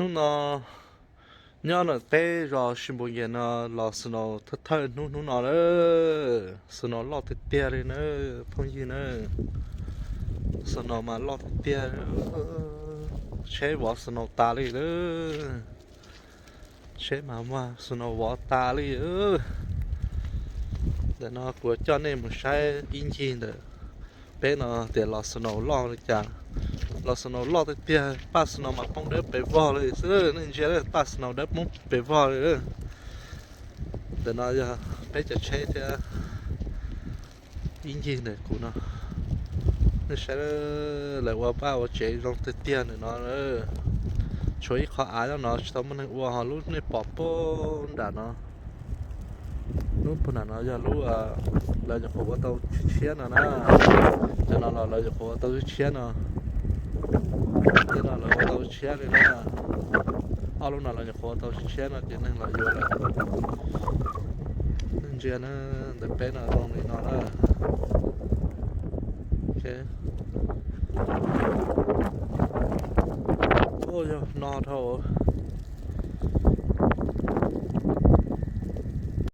Hnub no nyob ntawm peb zos Sib Npus Yes no los snow thawj thawj hnub hnub no na. Snow loj tiag tiag li na, phooj ywg na. Snow mas loj tiag tiag, tsheb vov snow tas li lawm. Tsheb mas muaj snow vov tas li. Ntawm no kuv coj nej mus saib ib ncig ntawm peb no tias los snow loj li cas. Los snow loj tiag tiag, paj snow mas poob dawb pes vog li xwb, nej ntsia paj snow dawb poob pes vog li. Ntawm no yog peb cov tsheb thiab. Ib ncig ntawm kuv no, nej saib, lawv ua vaj ua tsev zoo tiag tiag ntawm no. Tshuav ib qho av nyob no tsis tau muaj neeg ua, ho lub nej pom puag nram no, lub puag nram no yog lub lawv nyuam qhuav ua tau tshiab tshiab no na. Cov no los lawv nyuam qhuav ua tau tshiab tshiab no. Tej no lawv ua tau tshiab li na. Ob lub no lawv nyuam qhuav ua tau tshiab tshiab no ces neeg los yuav lawm. Ntsia na, ntawm peb no zoo li no na. Ua yog no dhau.